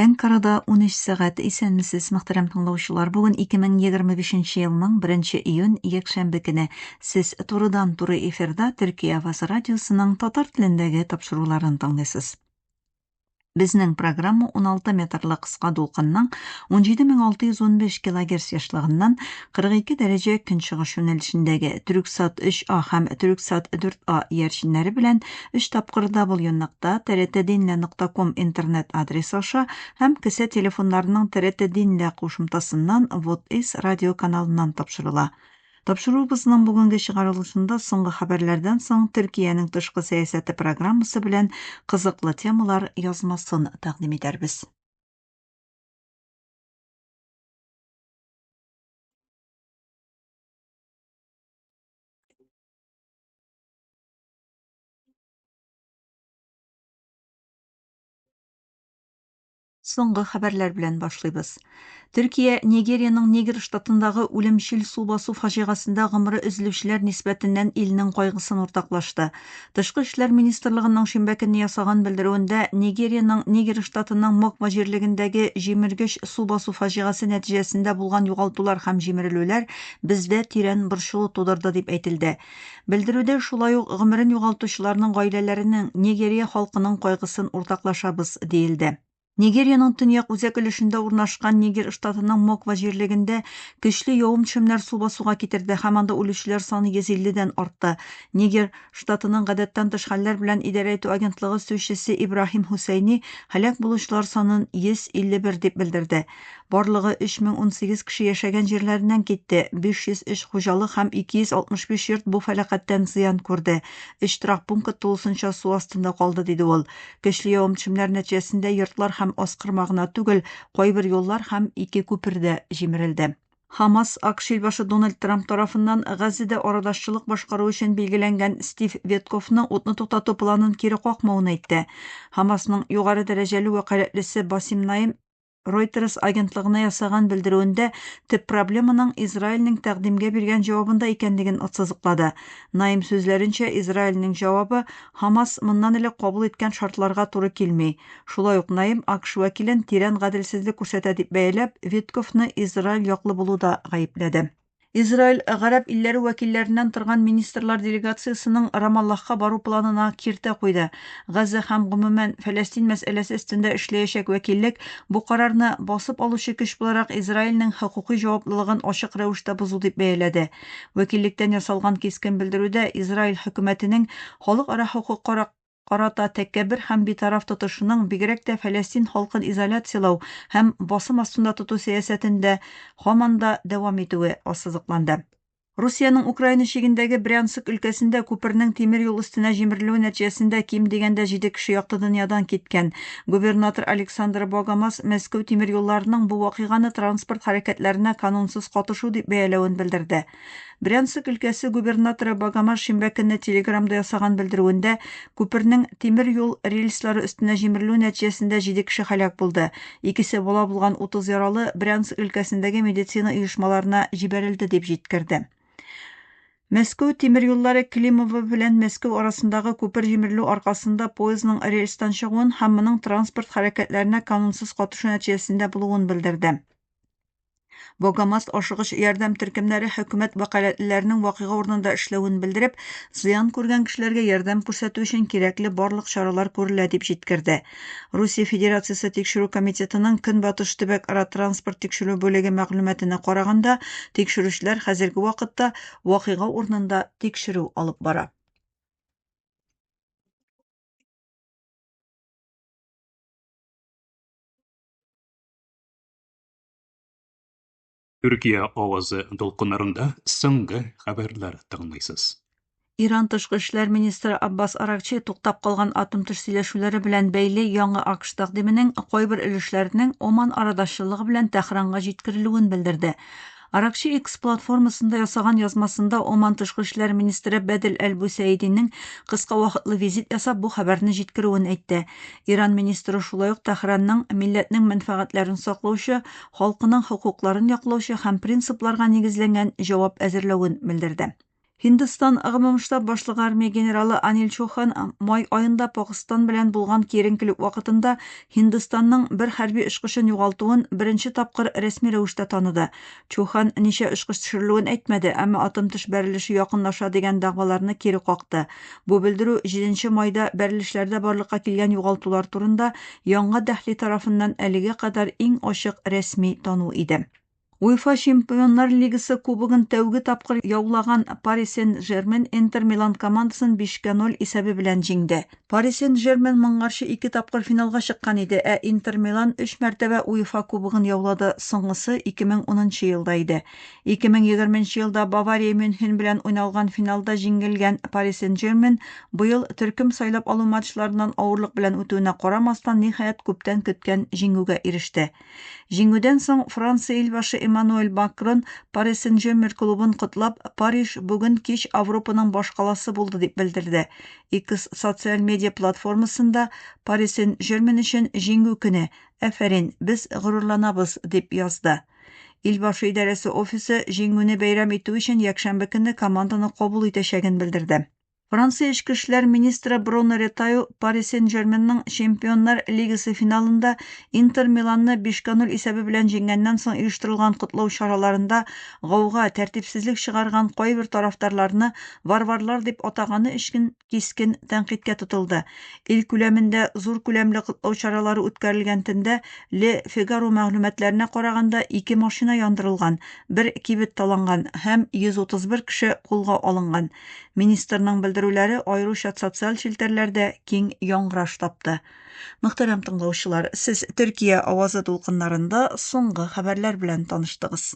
Әнкарада 13 сәгать. Исәнмесез, мөхтәрәм тыңлаучылар. Бүген 2025 елның 1 июнь, якшәмбе көне. Сез турыдан-туры эфирда Төркия Авазы радиосының татар телендәге тапшыруларын тыңлыйсыз. Безнең программа 16 метрлы кыска дулкынның 17615 килогерц ешлыгыннан 42 дәрәҗә көнчыгыш юнәлешендәге Төрксат 3А һәм Төрксат 4А иярченнәре белән өч тапкыр w.trtdinle.com интернет адресы аша һәм кесә телефоннарының TRT Dinle кушымтасыннан Вот-Is радиоканалыннан тапшырыла. Тапшыруыбызның бүгенге чыгарылышында соңгы хәбәрләрдән соң Төркиянең тышкы сәясәте программасы белән кызыклы темалар язмасын тәкъдим итәрбез. Соңгы хәбәрләр белән башлыйбыз. Төркия Нигериянең Нигер штатындагы үлемчел су басу фаҗигасендә гомере өзелүчеләр нисбәтеннән илнең кайгысын уртаклашты. Тышкы эшләр министрлыгының шимбә көнне ясаган белдерүендә Нигериянең Нигер штатының Моква җирлегендәге җимергеч су басу фаҗигасе нәтиҗәсендә булган югалтулар һәм җимерелүләр бездә тирән борчылу тудырды дип әйтелде. Белдерүдә шулай ук гомерен югалтучыларның гаиләләренең, Нигерия халкының кайгысын уртаклашабыз, диелде. Нигериянең төньяк-үзәк өлешендә урнашкан Нигер штатының Моква җирлегендә көчле явым-төшемнәр су басуга китерде һәм анда үлүчеләр саны 150 дән артты. Нигер штатының гадәттән тыш хәлләр белән идарә итү агентлыгы сүзчесе Ибраһим Һусәйни һәлак булучылар санын 151 дип белдерде. Барлыгы 3018 кеше яшәгән җирләреннән китте, 503 хуҗалык һәм 265 йорт бу фәләкатьтән зыян күрде. Өч торак пункт тулысынча су астында калды, диде ул. Көчле явым-төшемнәр нәтиҗәсендә йортлар һәм аскырма гына түгел, кайбер юллар һәм ике күпер дә җимерелде. Хамас АКШ илбашы Дональд Трамп тарафыннан Газзәдә арадашчылык башкару өчен билгеләнгән Стив Ветковның утны туктату планын кире какмавын әйтте. Хамасның югары дәрәҗәле вәкаләтлесе Басим Наим Reuters агентлыгына ясаган белдерүендә төп проблеманың Израильнең тәкъдимгә биргән җавабында икәнлеген ассызыклады. Наим сүзләренчә, Израильнең җавабы Хамас моннан элек кабул иткән шартларга туры килми. Шулай ук Наим АКШ вәкилен тирән гаделсезлек күрсәтә дип бәяләп, Витковны Израиль яклы булуда гаепләде. Израиль гарәп илләре вәкилләреннән торган министрлар делегациясенең Рамаллахка бару планына киртә куйды. Газа һәм, гомумән, Фәләстин мәсьәләсе өстендә эшләячәк вәкиллек бу карарны басып алучы көч буларак Израильнең хокукый җаваплылыгын ачык рәвештә бозу дип бәяләде. Вәкиллектән ясалган кискен белдерүдә Израиль хөкүмәтенең халыкара хокукка карата тәкәббер һәм битараф тотышының, бигрәк тә Фәләстин халкын изоляцияләү һәм басым астында тоту сәясәтендә һаман да дәвам итүе ассызыкланды. Русиянең Украина чигендәге Брянск өлкәсендә күпернең тимер юл өстенә җимерелүе нәтиҗәсендә ким дигәндә җиде кеше якты дөньядан киткән. Губернатор Александр Богомаз Мәскәү тимер юлларының бу вакыйганы транспорт хәрәкәтләренә канунсыз катышу дип бәяләвен белдерде. Брянск өлкәсе губернаторы Богомаз шимбә көнне Телеграмда ясаган белдерүендә, күпернең тимер юл рельслары өстенә җимерелү нәтиҗәсендә җиде кеше һәлак булды. Икесе бала булган 30 яралы Брянск өлкәсендәге медицина оешмаларына җибәрелде, дип җиткерде. Мәскәү тимер юллары Климово белән Мәскәү арасындагы күпер җимерелү аркасында поездның рельстан чыгуын һәм моның транспорт хәрәкәтләренә канунсыз катышу нәтиҗәсендә булуын белдерде. Богомаз ашыгыч ярдәм төркемнәре хөкүмәт вәкаләтлеләренең вакыйга урынында эшләвен белдереп, зыян күргән кешеләргә ярдәм күрсәтү өчен кирәкле барлык чаралар күрелә дип җиткерде. Русия Федерациясе Тикшерү комитетының Көнбатыш төбәк-ара транспорт тикшерү бүлеге мәгълүматына караганда, тикшерүчеләр хәзерге вакытта вакыйга урынында тикшерү алып бара. Төркия авазы дулкыннарында соңгы хәбәрләр тыңлыйсыз. Иран тышкы эшләр министры Аббас Аракчи туктап калган атом-төш сөйләшүләре белән бәйле яңа АКШ тәкъдименең кайбер өлешләренең Оман арадашчылыгы белән Тәһранга җиткерелүен белдерде. Аракчи X платформасында ясаган язмасында Оман тышкы эшләр министры Бәдел әл-Бусаидинең кыска вакытлы визит ясап бу хәбәрне җиткерүен әйтте. Иран министры шулай ук Тәһранның милләтнең мәнфәгатьләрен саклаучы, халкының хокукларын яклаучы һәм принципларга нигезләнгән җавап әзерләвен белдерде. Һиндстан Гомумштаб башлыгы армия генералы Анил Чохан май аенда Пакыстан белән булган киеренкелек вакытында Һиндстанның бер хәрби очкычын югалтуын беренче тапкыр рәсми рәвештә таныды. Чохан ничә очкыч төшерелүен әйтмәде, әмма атом-төш бәрелеше якынлаша дигән дәгъваларны кире какты. Бу белдерү 7 майда бәрелешләрдә барлыкка килгән югалтулар турында Яңа Дәһли тарафыннан әлегә кадәр иң ачык рәсми тану иде. УЕФА Чемпионнар Лигасы кубогын тәүге тапкыр яулаган Пари Сен-Жермен Интер Милан командасын 5 кә 0 исәбе белән җиңде. Пари Сен-Жермен моңарчы ике тапкыр финалга чыккан иде, ә Интер Милан өч мәртәбә УЕФА кубогын яулады, соңгысы 2010 елда иде. 2020 елда Бавария Мюнхен белән уйналган финалда җиңелгән Пари Сен-Жермен быел төркем сайлап алу матчларыннан авырлык белән үтүенә карамастан, ниһаять, күптән көткән җиңүгә иреште. Җиңүдән соң Франция илбашы Эммануэль Макрон Пари Сен-Жермен клубын котлап, Париж бүген кич Авропаның башкаласы булды дип белдерде. X социаль медиа платформасында Пари Сен-Жермен өчен җиңү көне, әфәрин, без горурланабыз, дип язды. Илбашы идарәсе офисы җиңүне бәйрәм итү өчен якшәмбе көнне команданы кабул итәчәген белдерде. Франция эчке эшләр министры Бруно Ретайо Пари Сен-Жерменның Чемпионнар Лигасы финалында Интер Миланны 5 0 исәбе белән җиңгәннән соң оештырылган котлау чараларында гауга, тәртипсезлек чыгарган кайбер тарафдарларны варварлар дип атаганы өчен кискен тәнкыйтькә тотылды. Ил күләмендә зур күләмле котлау чаралары үткәрелгән төндә Le Figaro мәгълүматларына караганда, ике машина яндырылган, бер кибет таланган һәм 131 кеше кулга алынган. Министрның белдерүләре аеруча социаль челтәрләрдә киң яңгыраш тапты. Мөхтәрәм тыңлаучылар, сез Төркия авазы дулкыннарында соңгы хәбәрләр белән таныштыгыз.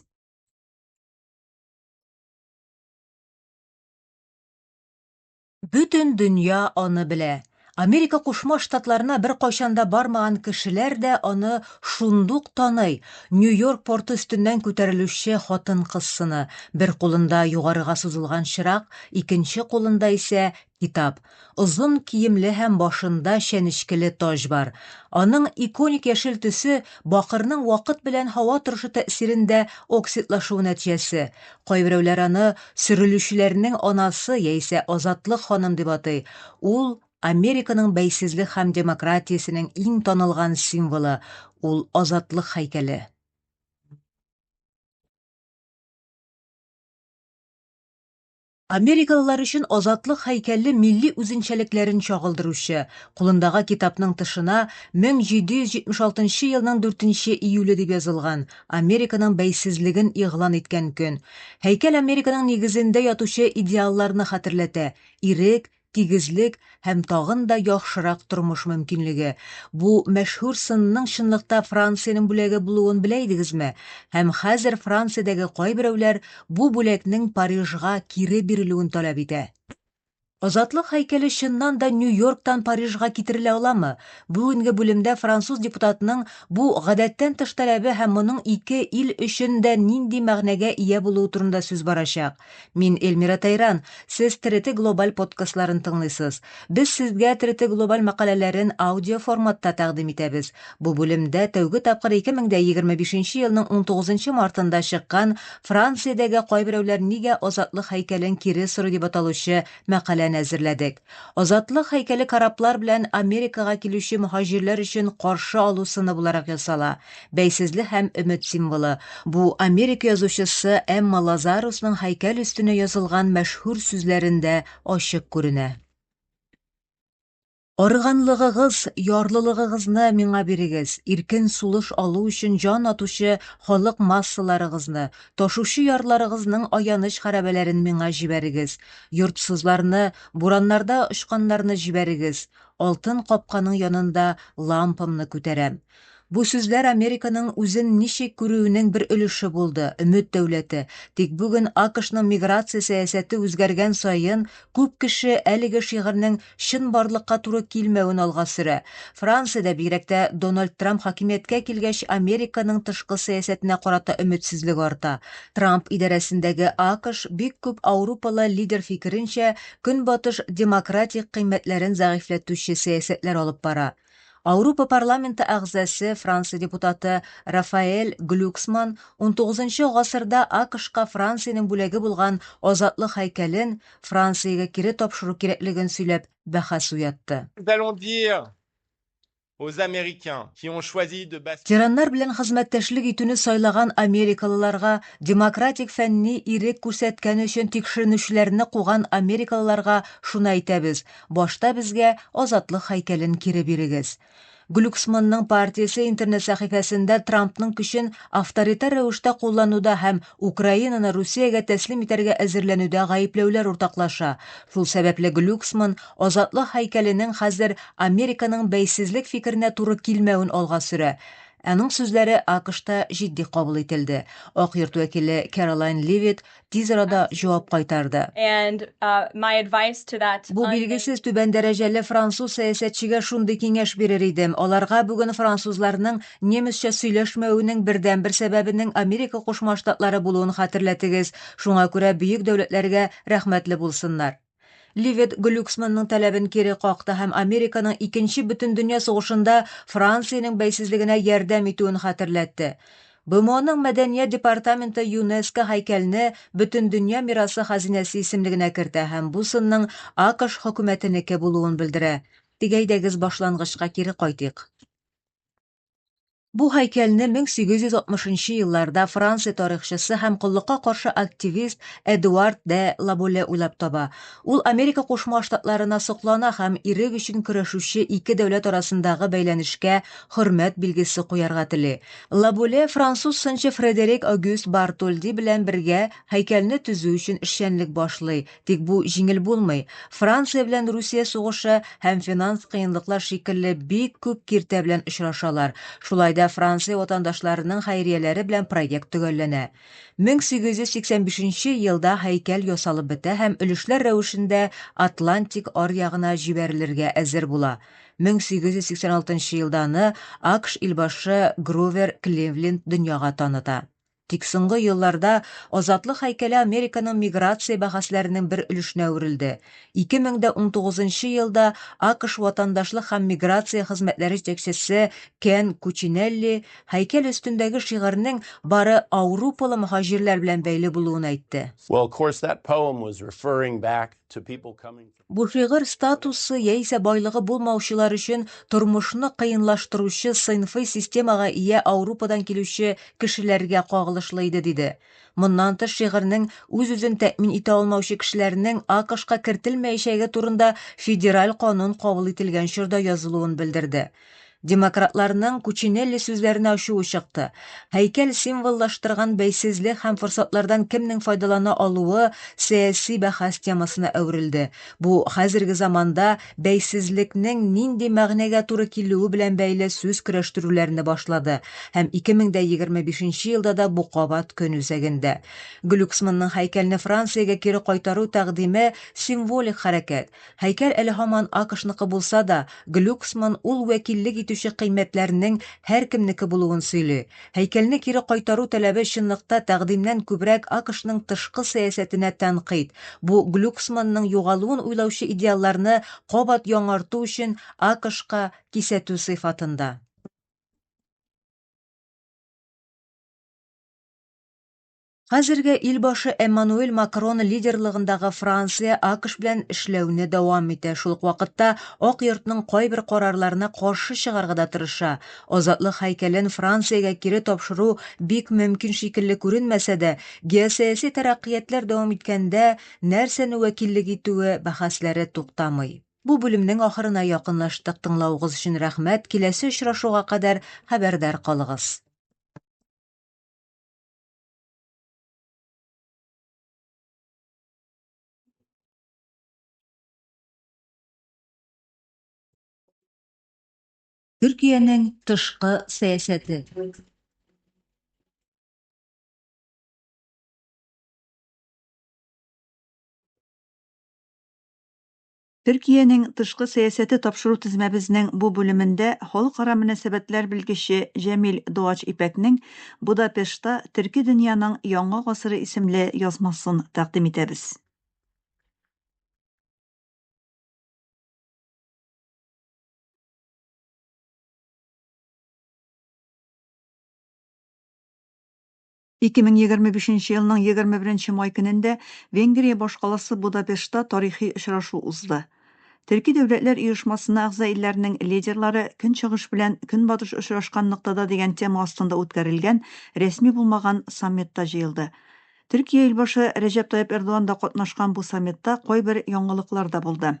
Бөтен дөнья аны белә. Америка Кушма Штатларына беркайчан да бармаган кешеләр дә аны шундук таный. Нью-Йорк порты өстеннән күтәрелүче хатын-кыз сыны. Бер кулында югарыга сузылган чырак, икенче кулында исә китап. Озын киемле һәм башында чәнечкеле таҗ бар. Аның иконик яшел төсе бакырның вакыт белән һава торышы тәэсирендә оксидлашуы нәтиҗәсе. Кайберәүләр аны сөрелүчеләрнең анасы яисә Азатлык ханым дип атый. Ул Американың бәйсезлек һәм демократиясенең иң танылган символы, ул азатлык һәйкәле. Америкалылар өчен азатлык һәйкәле милли үзенчәлекләрен чагылдыручы, кулындагы китапның тышына 1776 елның 4 июле дип язылган, Американың бәйсезлеген игълан иткән көн. Һәйкәл Американың нигезендә ятучы идеалларны хәтерләтә, ирек, тигезлек һәм тагын да яхшырак тормыш мөмкинлеге. Бу мәшһүр сынның чынлыкта Франциянең бүләге булуын белә идегезме? Һәм хәзер Франциядәге кайберәүләр бу бүләкнең Парижга кире бирелүен таләп итә. Азатлык һәйкәле чыннан да Нью-Йорктан Парижга китерелә аламы? Бүгенге бүлемдә француз депутатының бу гадәттән тыш таләбе һәм моның ике ил өчен дә нинди мәгънәгә ия булуы турында сүз барачак. Мин Эльмира Тайран, сез ТРТ Глобаль подкастларын тыңлыйсыз. Без сезгә ТРТ Глобаль мәкаләләрен аудио форматта тәкъдим итәбез. Бу бүлемдә тәүге тапкыр 2025 елның 19 мартында чыккан Франциядәге кайберәүләр нигә Азатлык һәйкәлен кире сорый дип аталучы мәкаләне әзерләдек. Азатлык һәйкәле кораблар белән Америкага килүче мөһаҗирләр өчен каршы алу сыны буларак ясала. Бәйсезлек һәм өмет символы. Бу Америка язучысы Эмма Лазарусның һәйкәл өстенә язылган мәшһүр сүзләрендә ачык күренә. Арыганлыгыгыз, ярлылыгыгызны миңа бирегез, иркен сулыш алу өчен җан атучы халык массаларыгызны, ташучы ярларыгызның аяныч хәрабәләрен миңа җибәрегез, йортсызларны, бураннарда очканнарны җибәрегез, алтын капканың янында лампамны күтәрәм. Бу сүзләр Американың үзен ничек күрүенең бер өлеше булды, өмет дәүләте. Тик бүген АКШның миграция сәясәте үзгәргән саен, күп кеше әлеге шигырьнең чынбарлыкка туры килмәвен алга сөрә. Франциядә, бигрәк тә Дональд Трамп хакимияткә килгәч, Американың тышкы сәясәтенә карата өметсезлек арта. Трамп идарәсендәге АКШ бик күп аурупалы лидер фикеренчә, Көнбатыш демократик кыйммәтләрен зәгыйфьләтүче сәясәтләр алып бара. Аурупа парламенты әгъзасы, Франция депутаты Рафаэль Глюксман унтугызынчы гасырда АКШка Франциянең бүләге булган Азатлык һәйкәлен Франциягә кире тапшыру кирәклеген сөйләп бәхәс уятты. Тираннар белән хезмәттәшлек итүне сайлаган америкалыларга, демократик фәнни ирек күрсәткәне өчен тикшеренүчеләрне куган америкалыларга шуны әйтәбез, башта безгә Азатлык һәйкәлен кире бирегез. Глюксманның партиясе интернет сәхифәсендә Трампның көчен авторитар рәвештә куллануда һәм Украинаны Русиягә тәслим итәргә әзерләнүдә гаепләүләр уртаклаша. Шул сәбәпле Глюксман Азатлык һәйкәленең хәзер Американың бәйсезлек фикеренә туры килмәвен алга сөрә. Аның сүзләре АКШта җитди кабул ителде. Ак йорт вәкиле Кэролайн Ливитт тиз арада җавап кайтарды. Бу билгесез түбән дәрәҗәле француз сәясәтчегә шундый киңәш бирер идем, аларга бүген французларның немецча сөйләшмәвенең бердәнбер сәбәбенең Америка Кушма Штатлары булуын хәтерләтегез, шуңа күрә бөек дәүләтләргә рәхмәтле булсыннар. Ливет Глюксманның таләбен кире какты һәм Американың Икенче бөтендөнья сугышында Франциянең бәйсезлегенә ярдәм итүен хәтерләтте. БМОның Мәдәният департаменты ЮНЕСКО һәйкәлне Бөтендөнья мирасы хәзинәсе исемлегенә кертә һәм бу сынның АКШ хөкүмәтенеке булуын белдерә. Тик әйдәгез башлангычка кире кайтыйк. Бу һәйкәлне 1860 нчы елларда Франция тарихчысы һәм коллыкка каршы активист Эдуард де Лаболе уйлап таба. Ул Америка Кушма Штатларына соклана һәм ирек өчен көрәшүче ике дәүләт арасындагы бәйләнешкә хөрмәт билгесе куярга тели. Лаболе француз сынчы Фредерик Огюст Бартольди белән бергә һәйкәлне төзү өчен эшчәнлек башлый, Тик бу җиңел булмый. Франция белән Русия сугышы һәм финанс кыенлыклар шикелле бик күп киртә белән очрашалар. Шулай да Франция ватандашларының хәйрияләре белән проект төгәлләнә. 1885 нче елда һәйкәл ясалып бетә һәм өлешләр рәвешендә Атлантик аръягына җибәрелергә әзер була. 1886 нчы елда аны АКШ илбашы Гровер Кливленд дөньяга таныта. Тик соңгы елларда Азатлык һәйкәле Американың миграция бәхәсләренең бер өлешенә әверелде. 2019 нчы елда АКШ ватандашлык һәм миграция хезмәтләре җитәкчесе Кен Кучинелли һәйкәл өстендәге шигырьнең бары аурупалы мөһаҗирләр белән бәйле булуын әйтте. Well, of course, that poem was referring back to people coming Бу шигырь статусы яисә байлыгы булмаучылар өчен тормышны кыенлаштыручы сыйнфый системага ия Аурупадан килүче кешеләргә кагылышлы иде, диде. Моннан тыш, шигырьнең үз-үзен тәэмин итә алмаучы кешеләрнең АКШка кертелмәячәге турында федераль канун кабул ителгән чорда язылуын белдерде. Демократларның Кучинелли сүзләренә ачуы чыкты. Һәйкәл символлаштырган бәйсезлек һәм форсатлардан кемнең файдалана алуы сәяси бәхәс темасына әверелде. Бу хәзерге заманда бәйсезлекнең нинди мәгънәгә туры килүе белән бәйле сүз көрәштерүләрне башлады һәм 2025 нче елда да бу кабат көн үзәгендә. Глюксманның һәйкәлне Франциягә кире кайтару тәкъдиме символик хәрәкәт. Һәйкәл әле һаман АКШныкы булса да, Глюксман ул вәкиллек итүче кыйммәтләрнең һәркемнеке булуын сөйли. Һәйкәлне кире кайтару таләбе чынлыкта тәкъдимнән күбрәк АКШның тышкы сәясәтенә тәнкыйть. Бу Глюксманның югалуын уйлаучы идеалларны кабат яңарту өчен АКШка кисәтү сыйфатында. Хәзергә илбашы Эммануэль Макрон лидерлыгындагы Франция АКШ белән эшләүне дәвам итә, шул ук вакытта Ак йортның кайбер карарларына каршы чыгарга да тырыша. Азатлык һәйкәлен Франциягә кире тапшыру бик мөмкин шикелле күренмәсә дә, геосәяси тәрәккыятьләр дәвам иткәндә нәрсәне вәкиллек итүе бәхәсләре туктамый. Бу бүлемнең ахырына якынлаштык, тыңлавыгыз өчен рәхмәт, киләсе очрашуга кадәр хәбәрдар калыгыз. Төркиянең тышкы сәясәте. Төркиянең тышкы сәясәте тапшыру тезмәбезнең бу бүлемендә халыкара мөнәсәбәтләр белгече Җәмил Доач Ипәкнең Будапештта Төрки дөньяның яңа гасыры исемле язмасын тәкъдим итәбез. 2025 елның 21 май көнендә Венгрия башкаласы Будапештта тарихи очрашу узды. Төрки дәүләтләр оешмасына әгъза илләрнең лидерлары Көнчыгыш белән Көнбатыш очрашкан ноктада дигән тема астында үткәрелгән рәсми булмаган саммитта җыелды. Төркия илбашы Рәҗәп Тайип Эрдоган да катнашкан бу саммитта кайбер яңалыклар да булды.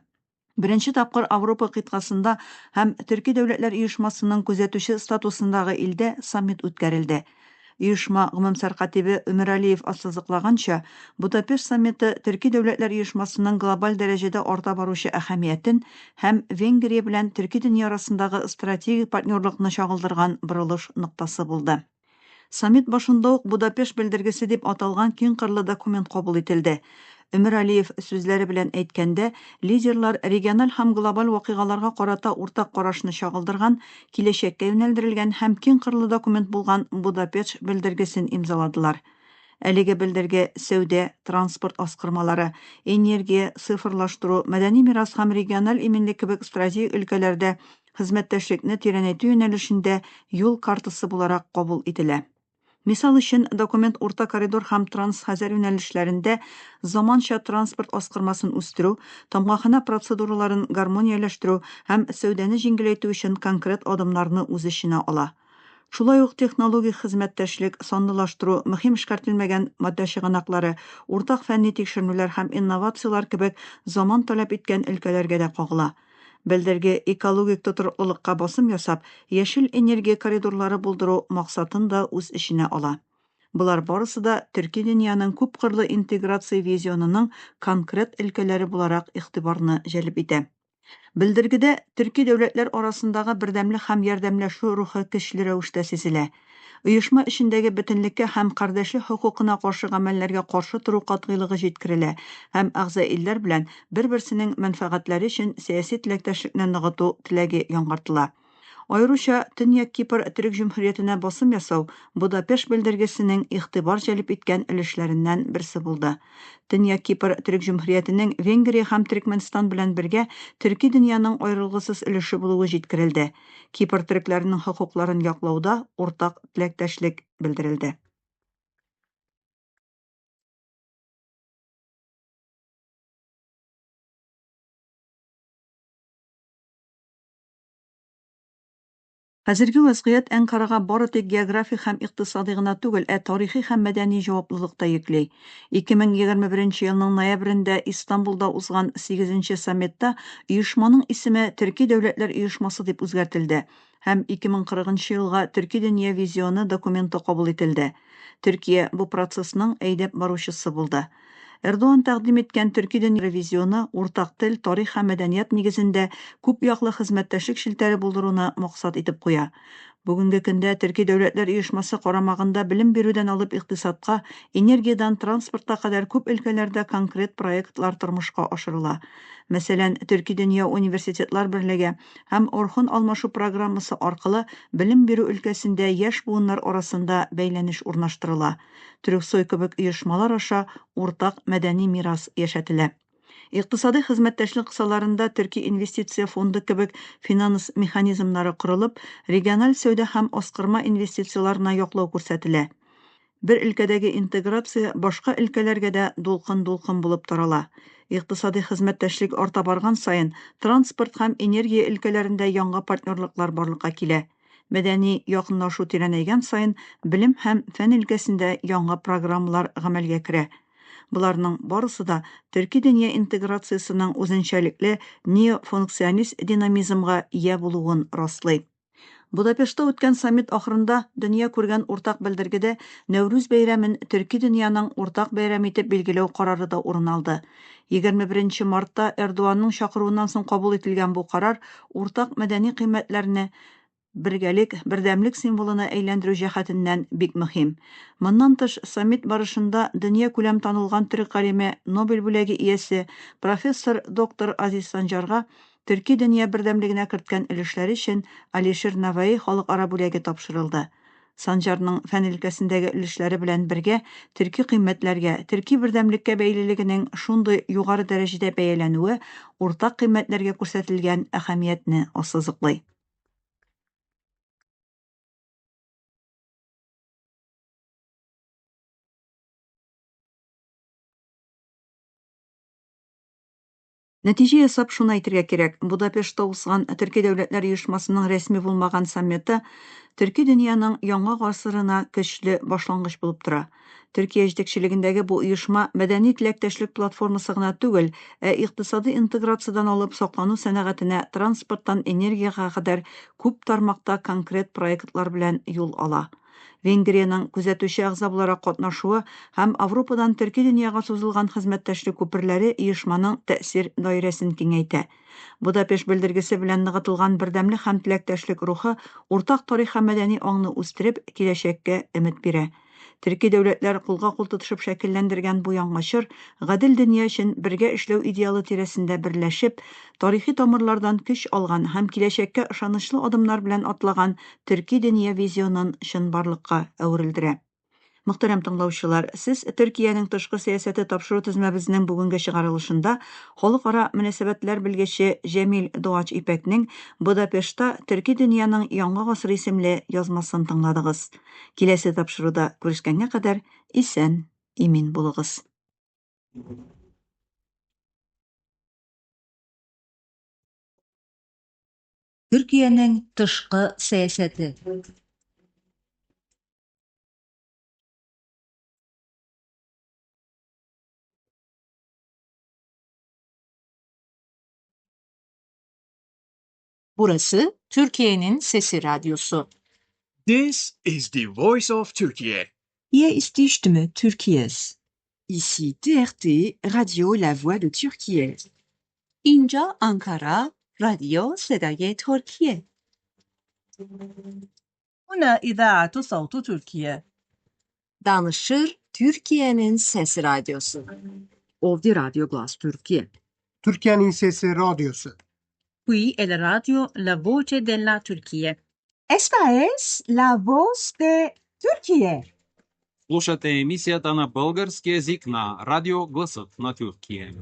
Беренче тапкыр Авропа кыйтгасында һәм Төрки дәүләтләр оешмасының күзәтүче статусындагы илдә саммит үткәрелде. Оешма гомумсәркатибе Өмер Алиев ассызыклаганча, Будапешт саммиты Төрки дәүләтләр оешмасының глобаль дәрәҗәдә арта баручы әһәмиятен һәм Венгрия белән төрки дөнья арасындагы стратегик партнерлыкны чагылдырган борылыш ноктасы булды. Саммит башында ук Будапешт белдергесе дип аталган киңкырлы документ кабул ителде. Өмер Алиев сүзләре белән әйткәндә, лидерлар региональ һәм глобаль вакыйгаларга карата уртак карашны чагылдырган, киләчәккә юнәлдерелгән һәм киңкырлы документ булган Будапешт белдергесен имзаладылар. Әлеге белдерге сәүдә, транспорт аскырмалары, энергия, цифрлаштыру, мәдәни мирас һәм региональ иминлек кебек стратегик өлкәләрдә хезмәттәшлекне тирәнәйтү юнәлешендә юл картасы буларак кабул ителә. Мисал өчен, документ Урта коридор һәм Транс-Хәзәр юнәлешләрендә заманча транспорт аскырмасын үстерү, тамгаханә процедураларын гармонияләштерү һәм сәүдәне җиңеләйтү өчен конкрет адымнарны үз эченә ала. Шулай ук технологик хезмәттәшлек, санлылаштыру, мөһим эшкәртелмәгән матдә чыганаклары, уртак фәнни тикшеренүләр һәм инновацияләр кебек заман таләп иткән өлкәләргә дә кагыла. Белдерге экологик тотрыклылыкка басым ясап, яшел энергия коридорлары булдыру максатын да үз эченә ала. Болар барысы да төрки дөньяның күпкырлы интеграция визионының конкрет өлкәләре буларак игътибарны җәлеп итә. Белдергедә төрки дәүләтләр арасындагы бердәмлек һәм ярдәмләшү рухы көчле рәвештә сизелә. Оешма эчендәге бөтенлеккә һәм кардәшлек хокукына каршы гамәлләргә каршы тору катгыйлыгы җиткерелә һәм әгъза илләр белән бер-берсенең мәнфәгатьләре өчен сәяси теләктәшлекне ныгыту теләге яңгыртыла. Аеруча Төньяк Кипр Төрек Җөмһүриятенә басым ясау Будапешт белдергесенең игътибар җәлеп иткән өлешләреннән берсе булды. Төньяк Кипр Төрек Җөмһүриятенең Венгрия һәм Төрекмәнстан белән бергә төрки дөньяның аерылгысыз өлеше булуы җиткерелде. Кипр төрекләренең хокукларын яклауда уртак теләктәшлек белдерелде. Хәзерге вәзгыять Әнкарага бары тик географик һәм икътисадый гына түгел, ә тарихи һәм мәдәни җаваплылык та йөкли. 2021 елның ноябрендә Истанбулда узган сигезенче саммитта оешманың исеме Төрки дәүләтләр оешмасы дип үзгәртелде һәм 2040 нчы елга Төрки дөнья визионы документы кабул ителде. Төркия бу процессның әйдәп баручысы булды. Эрдоган тәкъдим иткән Төрки дөнья визионы уртак тел, тарих һәм мәдәният нигезендә күп яклы хезмәттәшлек челтәре булдыруны максат итеп куя. Бүгенге көндә Төрки дәүләтләр оешмасы карамагында белем бирүдән алып икътисадка, энергиядән транспортка кадәр күп өлкәләрдә конкрет проектлар тормышка ашырыла. Мәсәлән, Төрки дөнья университетлар берлеге һәм Орхон алмашу программасы аркылы белем бирү өлкәсендә яшь буыннар арасында бәйләнеш урнаштырыла. Төрексой кебек оешмалар аша уртак мәдәни мирас яшәтелә. Икътисадый хезмәттәшлек кысаларында Төрки инвестиция фонды кебек финанс механизмнары корылып, региональ сәүдә һәм аскырма инвестицияләренә яклау күрсәтелә. Бер өлкәдәге интеграция башка өлкәләргә дә дулкын-дулкын булып тарала. Икътисадый хезмәттәшлек арта барган саен, транспорт һәм энергия өлкәләрендә яңа партнерлыклар барлыкка килә. Мәдәни якынлашу тирәнәйгән саен, белем һәм фән өлкәсендә яңа программалар гамәлгә керә. Боларның барысы да төрки дөнья интеграциясенең үзенчәлекле неофункционист динамизмга ия булуын раслый. Будапештта үткән саммит ахырында дөнья күргән уртак белдергедә Нәүрүз бәйрәмен төрки дөньяның уртак бәйрәме итеп билгеләү карары да урын алды. 21 мартта Эрдоганның чакыруыннан соң кабул ителгән бу карар уртак мәдәни кыйммәтләрне бергәлек, бердәмлек символына әйләндерү җәһәтеннән бик мөһим. Моннан тыш, саммит барышында дөньякүләм танылган төрек галиме, Нобель бүләге иясе, профессор, доктор Азиз Санҗарга Төрки дөнья бердәмлегенә керткән өлешләре өчен Алишер Наваи халыкара бүләге тапшырылды. Санҗарның фән өлкәсендәге өлешләре белән бергә төрки кыйммәтләргә, төрки бердәмлеккә бәйлелегенең шундый югары дәрәҗәдә бәяләнүе уртак кыйммәтләргә күрсәтелгән әһәмиятне ассызыклый. Нәтиҗә ясап шуны әйтергә кирәк, Будапештта узган Төрки дәүләтләр оешмасының рәсми булмаган саммиты төрки дөньяның яңа гасырына көчле башлангыч булып тора. Төркия җитәкчелегендәге бу оешма мәдәни теләктәшлек платформасы гына түгел, ә икътисадый интеграциядән алып саклану сәнәгатенә, транспорттан энергиягә кадәр күп тармакта конкрет проектлар белән юл ала. Венгриянең күзәтүче әгъза буларак катнашуы һәм Авропадан төрки дөньяга сузылган хезмәттәшлек күперләре оешманың тәэсир даирәсен киңәйтә. Будапешт белдергесе белән ныгытылган бердәмлек һәм теләктәшлек рухы уртак тарих һәм мәдәни аңны үстереп, киләчәккә өмет бирә. Төрки дәүләтләр кулга-кул тотышып шәкелләндергән бу яңа чор, гадел дөнья өчен бергә эшләү идеалы тирәсендә берләшеп, тарихи тамырлардан көч алган һәм киләчәккә ышанычлы адымнар белән атлаган төрки дөнья визионын чынбарлыкка әверелдерә. Мөхтәрәм тыңлаучылар, сез Төркиянең тышкы сәясәте тапшыру төзмәбезнең бүгенге чыгарылышында халыкара мөнәсәбәтләр белгече Җәмил Доач Ипәкнең Будапештта Төрки дөньяның яңа гасыры исемле язмасын тыңладыгыз. Киләсе тапшыруда күрешкәнгә кадәр исән, имин булыгыз. Төркиянең тышкы сәясәте. Burası Türkiye'nin Sesi Radyosu. This is the voice of Turkey. Hier ist die Stimme Türkiyes. Ici TRT, Radio La Voix de Türkiye. اینجا آنکارا رادیو صدای ترکیه. هنا إذاعة صوت تركيا. Danışır Türkiye'nin Sesi Radyosu. Ovdje Radio Glas Türkiye. Türkiye'nin Sesi Radyosu. Qui è la radio La Voce della Turchia. Esta es la voz de Türkiye. Слушате емисията на български език на Радио Гласът на Тюркия.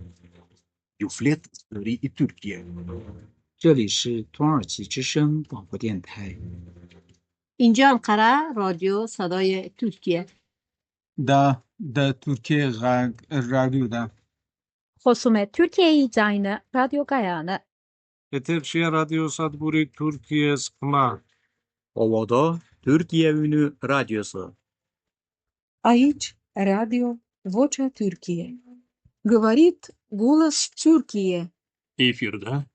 Юфлет и Türkiye. 这里是土耳其之声广播电台。 اینجا انقره رادیو صدای ترکیه. دا د ترکیې غږ راډیو ده. خصوم Türkiye'yi canlı radyo kayağını. Eterşiye Radyo Sadburi Türkiye Sıkma. Ovada Türkiye Ünü Radyosu. Aici Radio Vocea Türkiye. Говорит голос Türkiye. Efirde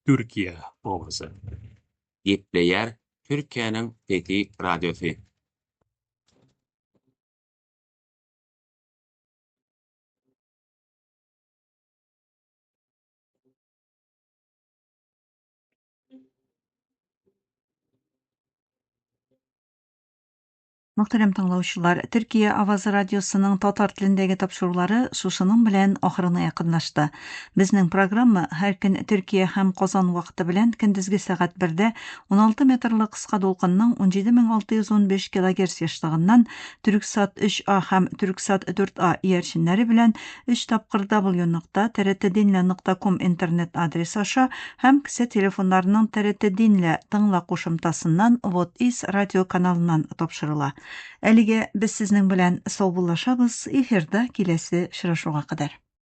Türkiye Ovası. Gepleýär Türkiýäniň Sesi Radiosy. Мөхтәрәм тыңлаучылар, Төркия авазы радиосының татар телендәге тапшырулары шушының белән ахырына якынлашты. Безнең программа һәр көн Төркия һәм Казан вакыты белән көндезге сәгать 1-дә 16 метрлы кыска дулкынның 17615 килогерц ешлыгыннан Түрксат 3А һәм Түрксат 4А иярченнәре белән 3 тапкыр w.trtdinle.com интернет адресы аша һәм кесә телефоннарының TRT Dinle тыңла кушымтасыннан Вот Is радио каналыннан тапшырыла. Әлегә без сезнең белән саубуллашабыз, эфирда киләсе очрашуга кадәр.